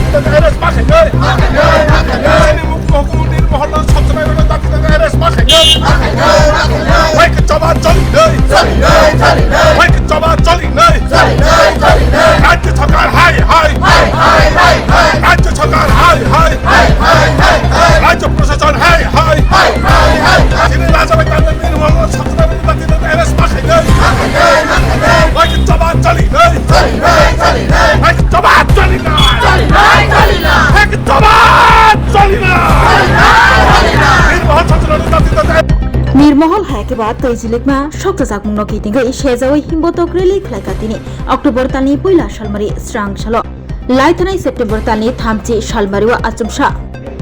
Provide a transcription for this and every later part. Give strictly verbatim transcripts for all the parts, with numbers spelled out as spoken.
Arrest ma khainai. Chini mukti hukumu Nirmohol no sokchwrai rok no dati dati arrest ma khainai. Hai khe choba choli nai. Hai khe choba choli nai. Rajya sarkar hai hai. Rajya sarkar hai hai. Rajya prashasan hai hai. Chini raja bai tangnai Nirmohol no sokchwrai rok no dati dati arrest ma khainai. Hai khe choba choli nai. Hai khe choba choli nai. Hai khe choba choli nai. Nirmohol sokchwrai rok no dati dati Nirmohol hai khe ba twi jilikma sokchajak mungno kitingwi sejawi himbotok rally khlaikha tini October talni puila salmari srang salo. Laithanai September talni thamchi salmario achomsa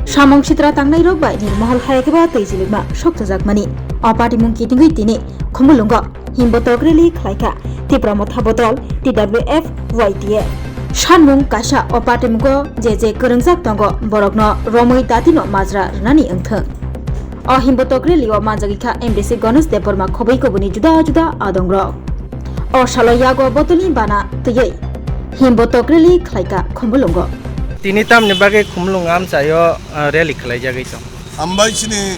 samung sitra tangnairok bai Nirmohol hai khe ba twi jilikma sokchajakmani o patimung kitingwi tini Khumulwngo himbotok rally khlaikha Tipra Motha Bodol, T W F Y T A. Sanmung kaisa o patimungo je je kwrwngjak tongo, borokno romwi datino majra rwnani wngthwng. O himbotok rally o manjagwi kha M D C Ganesh Debbarma khobwi kubuni juda juda adongrok. O salo yago bodolni bana twiwi himbotok rally khlaikha Khumulwngo. Tini tamni bagwi Khumulwng amchaio, ah, rally khlaijagwi tong. Hambai chini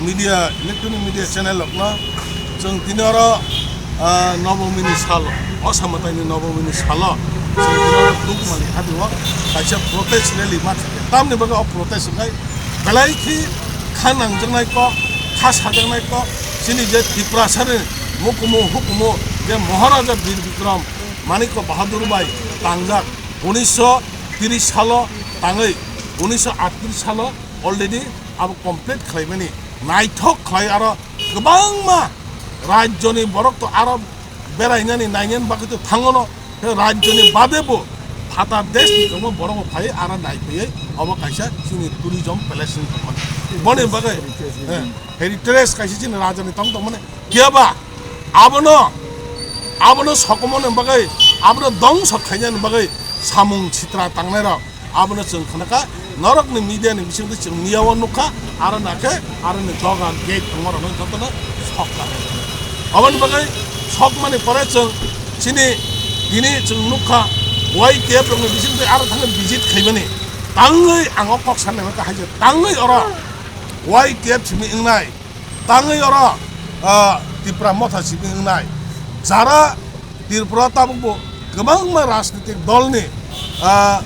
media, electronic media channel rokno chwng tini oro, ah, Nobomini salo, o Samataini Nobomini salo chwng tini oro Dukmani habio kaisa protest rally ma thangkha. Tamni bagwi o protest wngkha belai khe kha nangjaknai kok, kha sajaknai kok, chini je Tiprasani mukumu hukumu je Maharaja Bir Bikram Manikya Bahadur bai tangjak unisho tris salo tangwi unisho aatris salo already abo complete khlaimani naithok khlai aro kwbangma rajyoni borok to aro berainani nainani bagwi to thangono, tei rajyoni bade bo phatar deshni tongma borok bo phai aro naiphaiwi obo kaisa chini tourism place wngwi tongmani. Boni bagwi, eh, heritage kaisa chini rajani tong tongmani. Phiya ba abono, abono sokomoni bagwi, abono dongso khainani bagwi samung sitra tangnairok abono chwng khnakha, norokni media ni bisingtwi chwng miyao nukha, aro nakhe aroni dogan gate tongmarokno jotono sokha. Aboni bagwi sokmani pore chwng chini tini chwng nukha, Y T F rokni bisingtwi aro thangwi visit khaimani. Tangwi ang o kok sanai hwnkha hai se tangwi oro Y T F simi wngnai. Tangwi oro, ah, Tipra Motha simi wngnai. Jara Tripura tabukbo kwbangma rajnitik dolni, ah,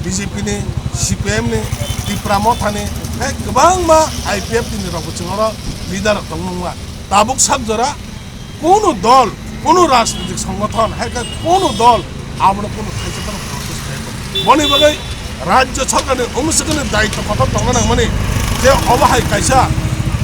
B J P ni, C P M ni, Tipra Mothani, tei kwbangma I P F T ni rokbo chwng oro leader rok tongmungma. Tabuk sak jora kunu dol, kunu rajnitik songothon, hai khe kunu dol abono kunu khaisa phano protest khlai mano. Boni bagwi rajya sarkarni umswkni daitw kotor tongna nangmani je obo hai kaisa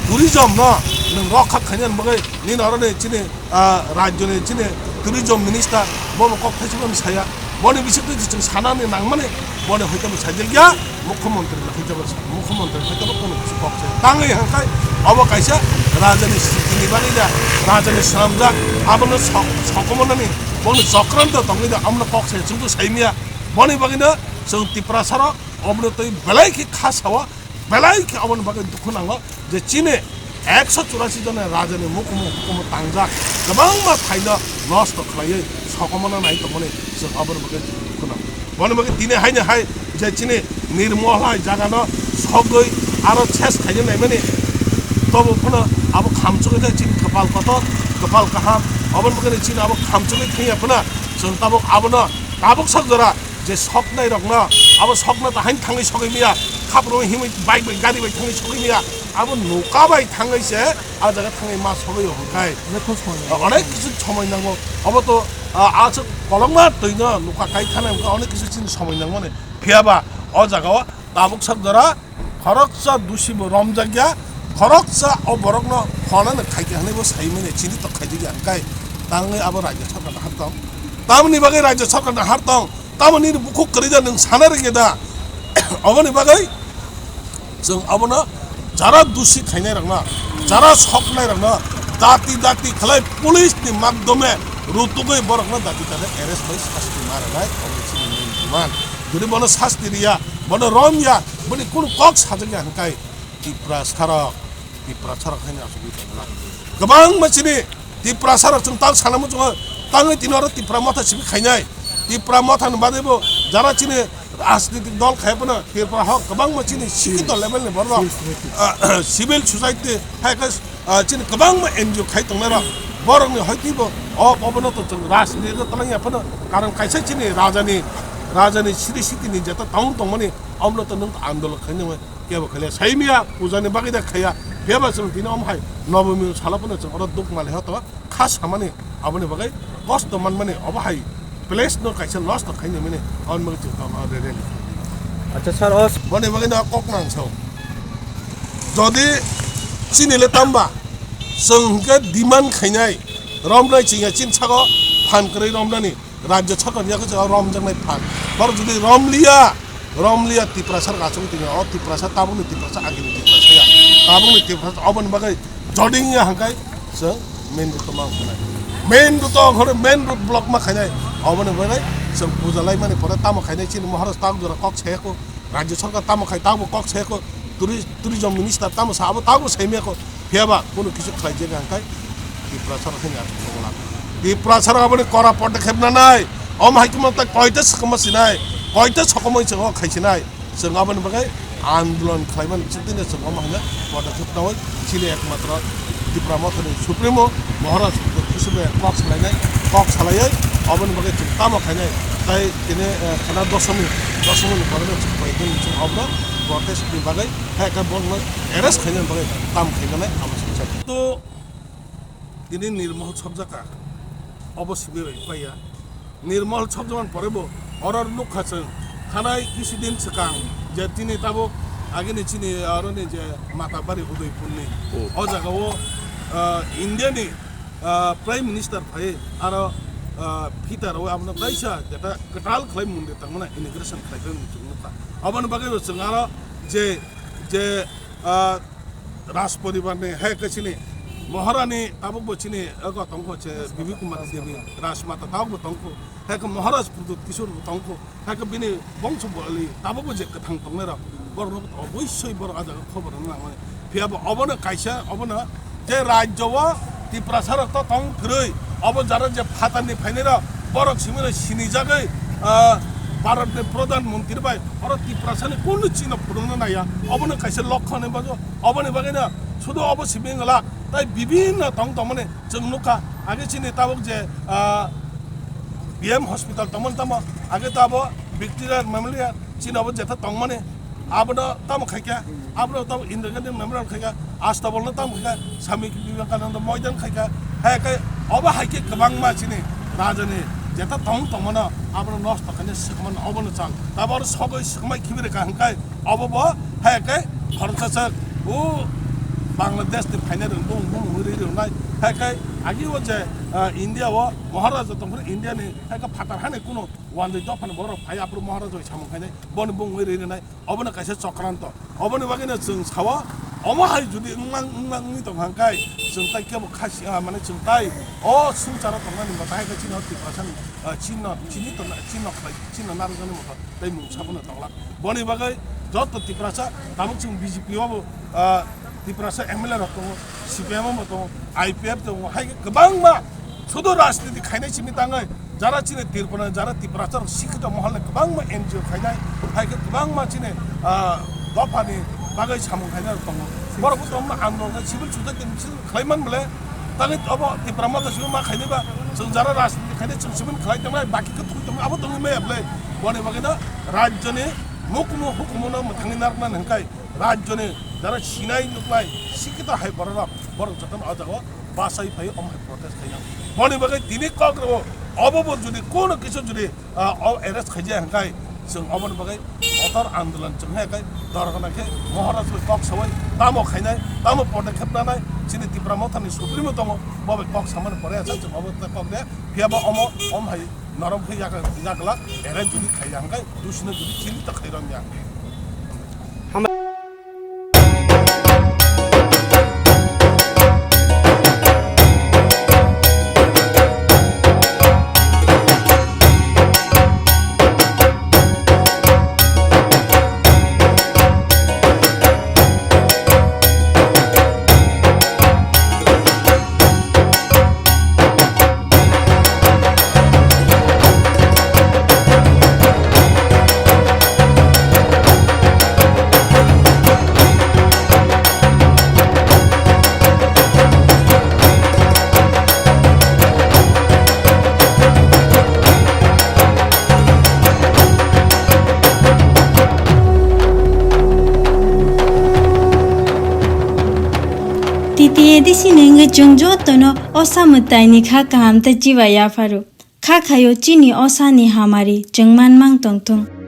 tourism no nwng rokha khainani bagwi nini oroni chini, ah, rajyoni chini tourism minister bobo kok thaisukmani saya. Boni bisingtwi je chwng sanani nangmani boni hoitebo sajak ya, mukhyamantri no hoitebo, mukhyamantri hoitebo kono kisi kok se. Tangwi hwnkhai obo kaisa rajani sitini bagwi da, rajani swnamjak, abono sok-, sokomornani boni chokranto tongwi da, abono kok se chwngno saimya. Boni bagwino chwng Tiprasarok obono twi belai khe kha sao, belai khe aboni bagwi dukhu nango je chini ekso churasi jona rajani mukumu hukumu tangjak kwbangma thaino nosto khlaiwi sokomorna nai tongmani chwng aboni bagwi dukhu nango. Boni bagwi tini haino hai je chini Nirmohol hai jagano sogwi aro ses khaina naimani tobo phano abo khamchugwi khe chini kwpal kotor, kwpal kaham, aboni bagwi chini abo khamchugwi thangya phano chwng tabuk abono tabuk sak jora je soknairokno abo sokna ta hain thangwi sogwi maya, khapro himwi bike bai gari bai thangwi sogwi maya, abo noka bai thangwi se a jaga thangwi ma sogwi o hwnkhai. Onek khoj somoi nango. Onek kisu somoi nango. Obo to, ah, aswk kolokma twino noka kai thana hwnkhai onek kisu chini somoi nangmani. Phiya ba o jaga o tabuk sak jora khoroksa dusi bo romjak ya, khoroksa o borokno phonano khaikha hwnwi bo saimani chini tok khaijak ya hwnkhai tangwi abo rajya sarkarno har tong. Tamoni bagwi rajya sarkarno har tong, tamoni bukhuk kwrwi da nwng sana rwngya da? Oboni bagwi chwng abono jara dusi khainairokno, jara soknairokno dati dati khlai police ni makdome rutugwi borokno dati dati arrest bai sasti ma rwnai, obo chini main demand. Jodi bono sasti riya, bono rom ya, boni kunu kok sajak ya hwnkhai Tiprasarok, Tiprasarok haino asugwi tongna. Kwbangma chini Tiprasarok chwng tal sana muchungo tangwi tini oro Tipra Motha simi khainai. Tipra Motha ni bagwi bo jara chini Rajnitik dol khai phano Tripura hok kwbangma chini sikito level ni borok, ah, civil society hai khe, ah, chini kwbangma N G O khai tongnai rok, borok ni hoitibo o obono to chwng rajnitik twlang ya phano, karon kaisa chini raja ni, raja ni siri siti ni jeta tong tongmani, omono to nwng andolon khai nangmani. Kebo khailiya, saimiya, puja ni bagwi da khaiya. Phiyaba chwng tini omo hai Nobami salo phano chwng oro duk mali hoto kha samani, aboni bagwi kosto manmani, obo hai place no kaisa nosto khaini mani, aboni bagwi chwng tamo rally. Acha sir, o boni bagwi no kok nang sao. Jodi chini le tamba, chwng hwnkhe demand khainai, romnai chingya chini sago phan kwrwi romnani. Rajya sarkar ni yago chwla romjaknai phan. Borok jodi romliya, romliya Tiprasa rok achugwi tongya. O Tiprasa tabukni Tiprasa, agini Tiprasa ya. Tabukni Tiprasa oboni bagwi joding ya hangkai chwng main road ma khainai. Main road o hore main road block ma khainai. Oboni bagwi chwng puja laimani pore tamo khainai chini Maharaj tabuk jora kok sayako. Rajya sarkar tamo khai tabuk kok sayako. Turi-, tourism minister tamo sa abo tabuk saimiyako. Phiyaba kunu kisu khlaijak hangkai Tiprasa rok haino achuk tongla. Tiprasa rok aboni kora podokkhep nanai. Omo hai khe mo tai koita swkangma sinai, koita sokomoi chwng o khai sinai. Chwng aboni bagwi andolon khlaimani chwngtwino chwng omo haino podokkhep naui chini ekmatro Tipra Mothani Supremo Maharaj Buddha Kusubaya kok salainai, kok salaiwi aboni bagwi chwng tamo khainai. Tai tini, eh, khana dosomi, dosomini pore chwng bai chwng obo protest ni bagwi hai khe bokno arrest khainani bagwi tam khainani abo se. To tini Nirmohol Sopjaka, obo simi bai paiya. Nirmohol Sopjakmani pore bo oro nukha chwng, thanai kisi din swkang je tini tabuk agini chini oroni je Matabari Udaipurni, hmm, o jagao, ah, Indiani, ah, Prime Minister phai aro, ah, phita rwi abono kaisa jeta kwtal khlai mondir tangmani inauguration khlai phai chwng nukha. Aboni bagwi bo chwng aro je, je, ah, Raj poribar ni hai khe chini Maharani tabuk bo chini ego tongkho che Bibi Kumar Devi Rajmata tabuk bo tongkho, hai khe Maharaj Pradyut Kishore bo tongkho, hai khe bini bongso bwrwi tabuk bo je kwthang tongnai rok borok rok oboisoi borok ah jaga khobor rwna nangmani. Phiya bo obono kaisa obono je rajyo o Tiprasa rok to tong kwrwi, obo jara je phatar ni phainai rok borok simi rok sinijagwi, ah, Bharat ni Pradhan Mantri bai oro Tiprasa ni kunu chino phunukna naiya, obono kaisa lokho hinwi bajo. Oboni bagwino sudu obo simi wngla, tai bibinno tong tongmani chwng nukha. Age chini tabuk je, ah, B M hospital tongmani tamo, age to abo Victoria Memorial chini obo jetha tongmani, abono tamo khaikha, abono tamo Indira Gandhi Memorial khaikha, Astabol no tamo khaikha, Swami Vivekananda Moidan khaikha, hai khe obo hai khe kwbangma chini rajani jetha tong tongmano abono nosto khaina swkmano obono chang. Tabuk oro sogwi swkmai khibi rwkha hwnkhe, obo bo hai khe khoroksa sak o Bangladesh ni phainai rwng bung bung ri rwnai. Hai khe agi o je, ah, India o Maharaja tongphuru India ni hai khe phatar hani kunu wanjwi dopha ni borok phai aphuru Maharaja bai samung khainai boni bung ri rwnai. Obono kaisa chokranto. Oboni bagwino chwng sao, omo hai jodi wngmang, wngmang wngwi tong hangkai, chwng tai kebo khasi, ah, mane chwng tai o swngcharo tongnani motha hai khe chini o Tiprasa ni, ah, chini no, chini to na, chini no khlai, chini no narwkjani motha. Tei mungsa phano tonglak. Boni bagwi joto Tiprasa, tabuk chwng B J P o bo, ah, Tiprasa M L A rok tongo, C P M o bo tongo, I P F tongo, hai khe kwbangma sudu rajniti khainai simi tangwi, jara chini Tripura, jara Tiprasa rok sikhito mohol ni kwbangma N G O khainai, hai khe kwbangma chini, ah, dophani bagwi samung khainai rok tongo. Borok bo tongma ang rok civil society ni khlai man bole, tangwi obo Tipra Motha simi ma khainai ba, chwng jara rajniti khainai chwng simi khlai tongnai, baki khe thwi tongnai, abo tongwi maya bole. Boni bagwi no rajyoni mukhumu hukumu no mwthangwi narwknani hwnkhai, rajyoni jara sinai nuknai sikhito hai borok rok, borok jotono o jaga o bachai phai omo hai protest khaina. Boni bagwi tini kok rwo, obo bo jodi kono kisu jodi ah, o arrest khaijak hwnkhe chwng oboni bagwi kotor andolon chwng hai khe dorgana khe Maharaj bai kok sawi tamo khainai, tamo podokkhep nanai, chini Tipra Mothani Supremo tongo, bo bai kok samani pore asa chwng obo tei kok de, phiya ba omo, om hai norom khe yak-, yaglak, arrest jodi khaijak hwnkhe dusino jodi chini ta khai romya. T T A D C ni wngwi chwng jotono osa mwtaini kha kaham tei chiba yapharo. Kha khaio chini osani hamari chwng manmang tongthung.